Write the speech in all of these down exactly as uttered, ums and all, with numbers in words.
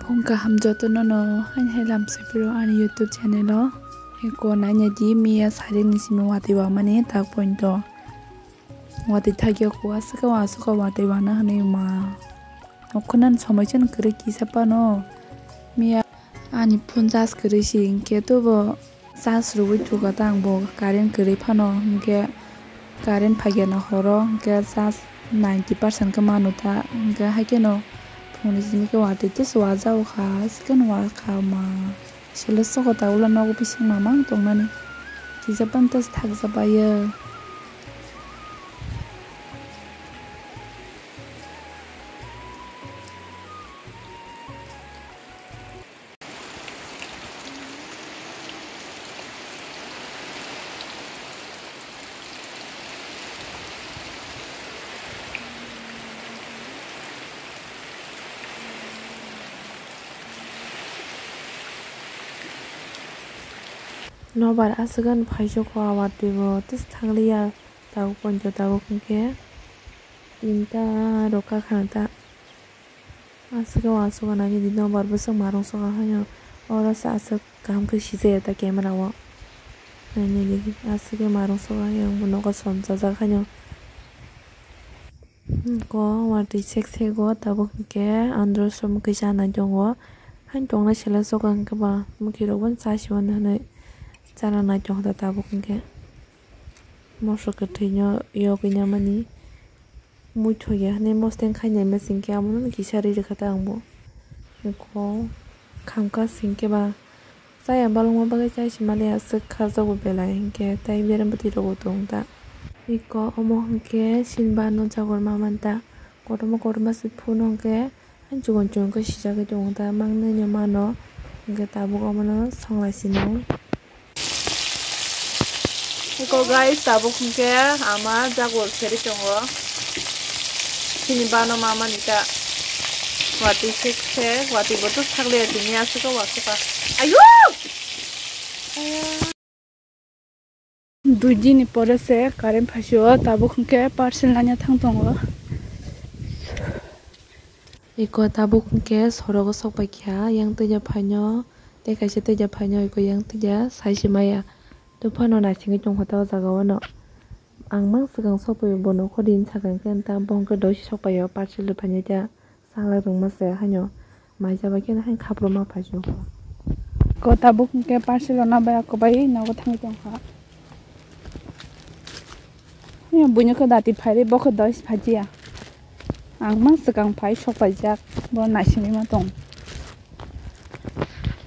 Phung kaham jotono no haini hai lam sipiro ani YouTube channel o. Eko naina di miya sari ni simi watwi wamani tak pointo. Watwi thagya ko aswk aswk watwi wana hwnwi ma. Okhonan somai chen kwrwi kisa pano. Miya ani phone charge kwrwi si hinkhe tobo charge rwui thukha ta ang bo current kwrwi phano hinkhe current phaikhe no horo hinkhe charge ninety percent khe mano ta hinkhe haikhe no phone ni simi khe watwi tei se wajago kha sikhe no wakha ma. Selo soko ta ulo nogo bising mamang tongnani. Kisa panta thakjabayo. Nobar aswk ani phaisokha watwi bo tei thang liya tabuk poito tabuk hinkhe tinta rok kakhang ta aswk o aswk o naidi nobar bwswk marung sokha haino oro se aswk kaham khe sijaya ta camera o nainani aswk khe marung sokha haino nogo somsajak haino. Ko watwi sek sego tabuk hinkhe andro som kisa nai tongo. Haini tongna sela sokha hinkhe ba mwkhirok bo cha siyo hinwi chana nai tongkha tabuk hinkhe. Moso kwthwino yogwi namani muithokya hinwi mosteng khai naima singkhe amono kisa ri rwkha ta ang bo. Ko khamkha singkhe ba. Chaya balokma bagwi chai se mali aswk kharjago belai hinkhe tei berem bwtwi rogo tong ta. Eko omo hinkhe sinba no jagor ma man ta. Kotorma kotorma se phunu hinkhe chikon chikon khe sijagwi tongo ta mangnai no mano hinkhe tabuk omono songlai sino. Eko guys tabuk hinkhe ama jagor serwi tongo. Chini bano mamani ta. Watwi se se watwi bo to sakle tini aswk o waswk a. Ayo! Dui din ni pore se current phaisio tabuk hinkhe parcel nanya thang tongo. Eko tabuk hinkhe sorogo sok paikha yang twiya phaino tei kaisa twiya phaino eko yang twiya sai se maya. Dophano naisingwi tongkha ta o jaga o no. Ang mang swkang sokphaio bo nokho rini sakha hinkhe ta bo hinkhe dosi sokphaio parcel rwphainai ta. Salai rwngma se haino maijaba khe haino khapro ma phaisio. Ko tabuk hinkhe parcel rwna bai ako bai nogo thangwi tongkha. Buino khe dati phairi bo khe dosi phaiya. Ang mang swkang phai sokphaijak bo naisingwi ma tong.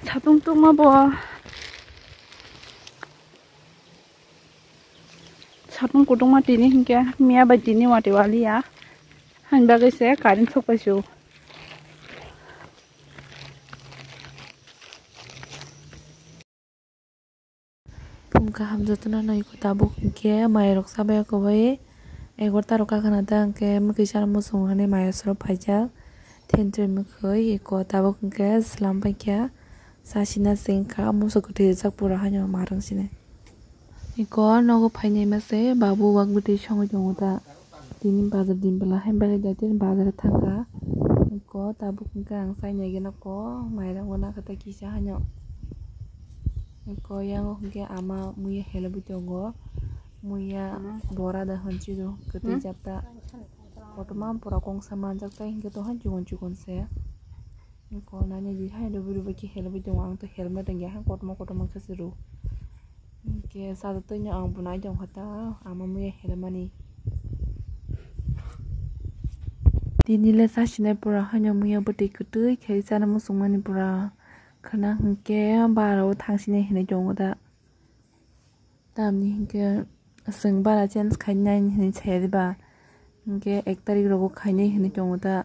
Satung tungma bo. Satung kutungma tini hinkhe miya bai tini watwi waliya. Haini bagwi se current sokphaisio. Phung kaham jotono no eko tabuk hinkhe mairok chabai ako bai egarota rok kakhwna ta hinkhe mwkhwi sana muchung hinwi maya soro phaijak. Thentwi mwkhwi eko tabuk hinkhe swlam paikha. Sasina se wngkha muchung kwthwi rijak pura haino marwng sini. Eko nogo phainai mase babu wak bwtwi songwi tongo ta. Tini bazar din bwla hai bagwi da tini bazar thangkha. Eko tabuk hwnkhe ang chainai gana ko mairang gana khe ta kisa haino. Eko yang hwnkhe ama muya helabwi tongo. Muya bora da hwnchido kwtwi japta. Kotorma pura kongsa manjak tai hinkhe to hai chikon chikon se. Eko nani di hai rwbwi rwbwi khe helabwi tongo ang to helmet wngya hai kotorma kotorma khe se rw. Hinkhe sajak twi no ang bo nai tongkha ta ama muya helamani. Tini le chasinai pura haino muya bwtwi kwtwi khe chana muchungmani pura khwna hinkhe bara o thangsinai hinwi tongo ta. Tamni hinkhe chwng bara change khainai hinwi saya diba hinkhe ek tarik rogo khainai hinwi tongo ta.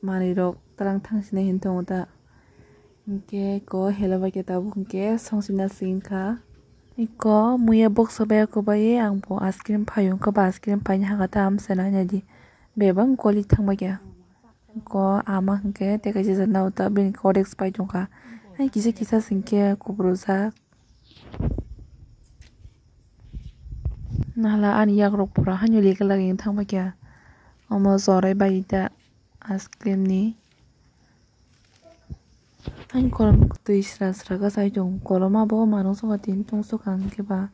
Manwi rok twlang thangsinai hinwi tongo ta. Hinkhe ko hela bai khe tabuk hinkhe songchina se wngkha. Eko muya box o bai ako bai ang bo ice cream phaio wngkha ba ice cream paina haka ta amsa nai naidi bebak goli thang bai kha. Ko ama hinkhe tei kaisa jat nao ta bini codex pai tongkha. Hai kisa kisa se hinkhe kubrujak. Nahla ani yakrok pura haino leka lagiyung thangbai kha. Omo jorai bai ta ice cream ni. Ani kolom twi sra sra khe sai tongo, kolom abo manung songkha tini tungsukha hwnkhe ba.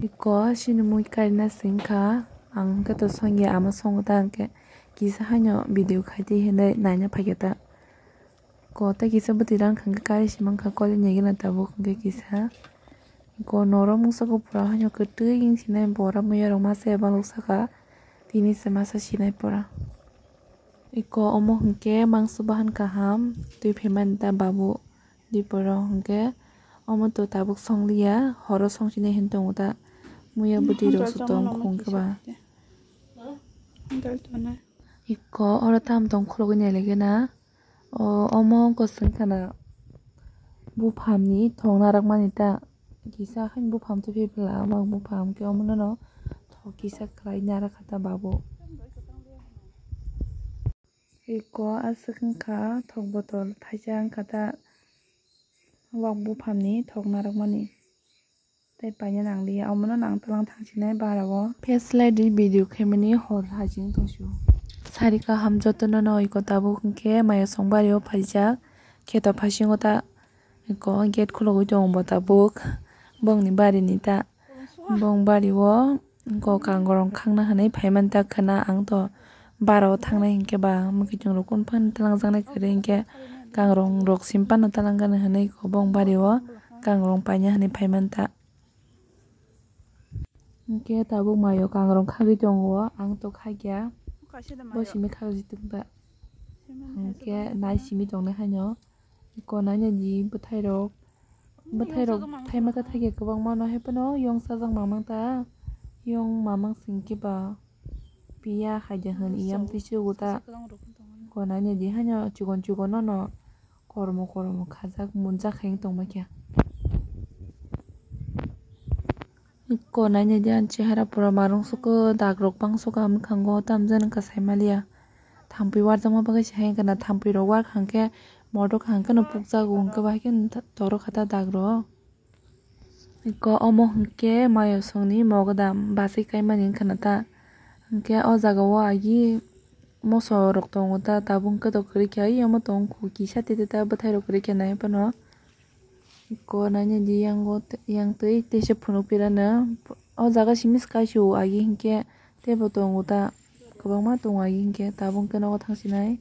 Iko chini mui karina singkha, ang hwnkhe to songya ama songo ta hwnkhe kisa haino video khaidi hinwi naina phaikha ta. Ko tei kisa bwtwi rang hwnkhe kari si mankha koli nigina tabuk hwnkhe kisa. Iko norok mungsa kupura haino kwtwi wng sinai bora muya rok masa ya balok saka tini se masa sinai pura. Iko omo hwnkhe mangso bahan kaham twi phaimani ta babu diporo hwnkhe omo to tabuk songliya horo songsinai hin tongo ta muya bwtwi rok se tong khung khe ba. Iko oro tam tong khulogwi nai lagi na. O, omo wngkha swngkhana buphamni thok narwkmani ta, kisa haino bupham tubui phala, omo bupham khe omono thok kisa khlai narwkha ta babu. Iko aswk wngkha thok botol thaisa wngkha ta, wak buphamni thok narwkmani. Tei paina nangliya, omono nang tlang thangsinai bara o. Flashlight ri video khaimani hor hajing tongsu. Sari kaham jotono no iko tabuk hwnkhe maya song bari o phaijak. Kheto phasingo ta iko gate khulogwi tongo bo tabuk. Bongni bari ni ta. Bong bari o iko kangrong khangna hinwi phaimani ta khwna ang to. Bara o thangnai hinkhe ba mwkhwtwng rok kunu phano twlangjaknai kwrwi hinkhe kangrong rok sim phano twlangnai hinwi kobong bari o kangrong paina hinwi phaimani ta. Hinkhe tabuk maio kangrong khagwi tongo, ang to khakya bo simi khagwi tongda. Hinkhe nai simi tongnai haino. Iko naina di bwthairok, bwthairok thaima khe thaiya kwbangma no, haiphano yong sajak mamang ta, yong mamang singkhe ba piya haida hwn iyam twi chugo ta. Iko naina di haino chikon chikon no no kormo kormo khajak munjak hai tongma khe. Iko naina di ani chehara pura marung suko dagrok bang suka mwkhango tamjani wngkha saimaliya. Thampui warjakma bagwi se hai wngkha na, thampui rok warkha hwnkhe motok hwnkhe no pukjago hwnkhe bahai khe toro kha ta dagrok. Iko omo hwnkhe mayosongni mogodam bachai kaimani wngkha na ta. Hwnkhe o jaga o agi moso rok tongo ta, tabuk hwnkhe to kwrwi khe ai omo tong khu kisa tete ta bwthai rok kwrwi khe nai phano. Iko naina di yango te-, yang twi teisa phunuk pirano. O jaga simi se kaisio agi hinkhe teibo tongo ta, kwbangma tongo agi hinkhe tabuk hwnkhe nogo thangsinai.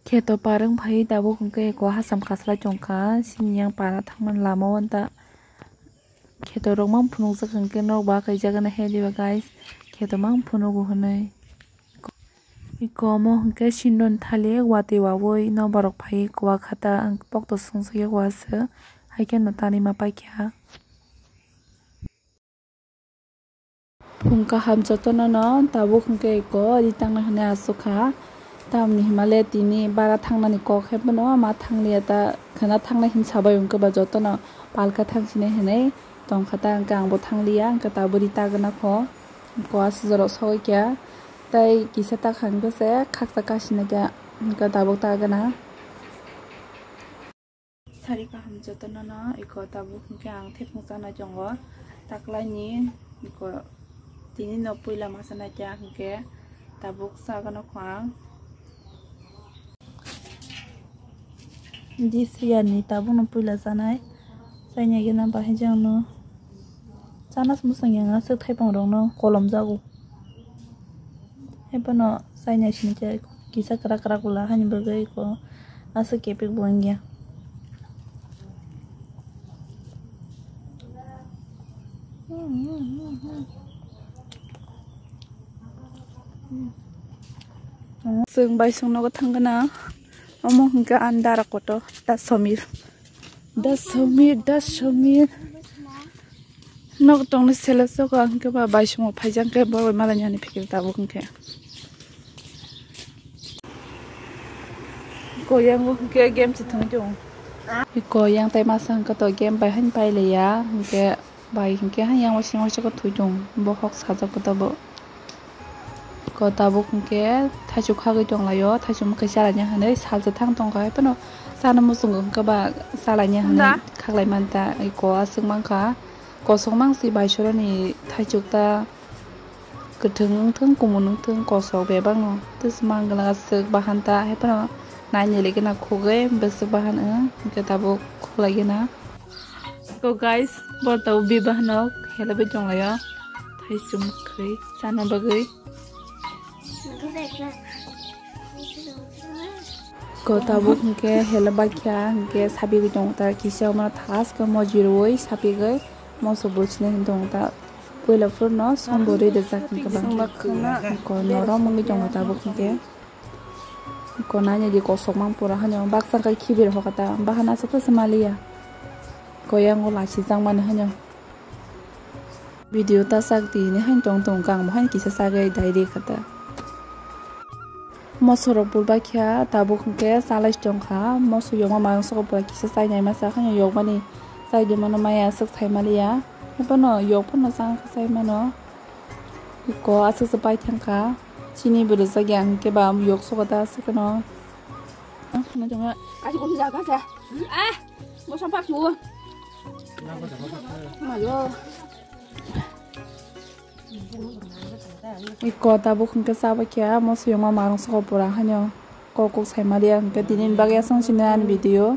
Kheto par wng phai tabuk hwnkhe iko hasam kaslai tongkha, sini yang para thangmani lama o ta. Kheto rok mang phunukjak hwnkhe nok ba kaijak nai hai diba guys, kheto mang phunugo hwnwi. Iko omo hwnkhe sindon thali watwi wawi nobarok phai kua khata ang pokto sungsukya kua se, haikhe no tanwi ma paikha. Phung kaham jotono no tabuk hwnkhe iko ri tangna hwnwi asukha. Tamni hwnmale tini bara thangnani kok hai phano ma thangliya ta khwna thangnai hin sabai hwnkhe ba jotono palka thangsinai hwnwi tongkha ta hwnkhe angbo thangliya hwnkhe tabuk ri tagna kho. Iko aswk jorok sogwi kha. Tei kisa ta kha hwnkhe se khaksa kasina khe hwnkhe tabuk ta gana. Sari kaham jotono no iko tabuk hwnkhe ang thepung chanai tongo. Taklaini iko tini no puila masa naikha hwnkhe tabuk chagano kho ang. This year ni tabukno puila chanai. Chaina gana bahai jangno. Chana se mwsang yang aswk thaipung rokno kolom jago. Haiphano chaina sini khe kisa kwrak kwrak bwla hani bagwi ko aswk kepek bo wngya. Chwng bai chwng nogo thang gana. Omo hwnkhe ani dara kotor, da Samir. Da Samir, da Samir. Nok tongni sele soko hwnkhe ba bai sumo phaijak khe bo bai malai yani phikir tabuk hwnkhe. Koyang hwnkhe game se thwngwi tongo. Koyang tai masa hwnkhe to game bai hani pai laiya hwnkhe. Bai hinkhe hayang waisa waisa khe thwi tongo, bohok sajak bo tabuk. Ko tabuk hinkhe thaichuk khagwi tonglaio, thaichuk mwkhai chalaina hinwi salsa thang tongkha, haiphano chana muchungo hinkhe ba chalaina hinwi khaklai manta, ko aswk mankha. Kosok mangsi baisoroni thaichuk ta kwthwng wngthwng, kumun wngthwng, kosok bebakno twswk mangwlak aswk bahan ta, haiphano Naini lagi na khugwi bwswk bahan wng, hwnkhe tabuk khuklai gana. Ko guys, bo tabuk bibah no helai bai tonglaio. Thaisum khwi chana bagwi. Ko tabuk hwnkhe helai bai kha, hwnkhe sabigwi tongo ta kisa omo thaskhe mojirwi sapigwi moso bwsni hwn tongo ta. Puila phuru no sombo rwi rijak hwnkhe ba. Ko norom wngwi tongo tabuk hwnkhe. Ko naina di kosok mang pura hwnyo, baksa khe khibir hoka ta, bahana sa ta se maliya. Ko yango lachijak mani hwnyo. Video ta sak di ni hain tong tong kang bo hain kisa sagwi dai ri kha ta. Moso rok pul bai kha tabuk hwnkhe chalai tong kha, moso yokma mangso pura kisa chai nai masa hwnyo yokmani chai di mano maya aswk sai maliya. Bono yok phano chang kha chai mano. Ko aswk se pai thang kha. Chini bo rijak ya hwnkhe ba yok sogo ta aswk no. Asi kunu jaga sa. Ah, mo sampak chu. Malo. Iko tabuk hwnkhe chaba khe moso yongma marung sogo pura hwnyo. Kok kok sai maliya hwnkhe tini ni bagwi aswk sini ani video.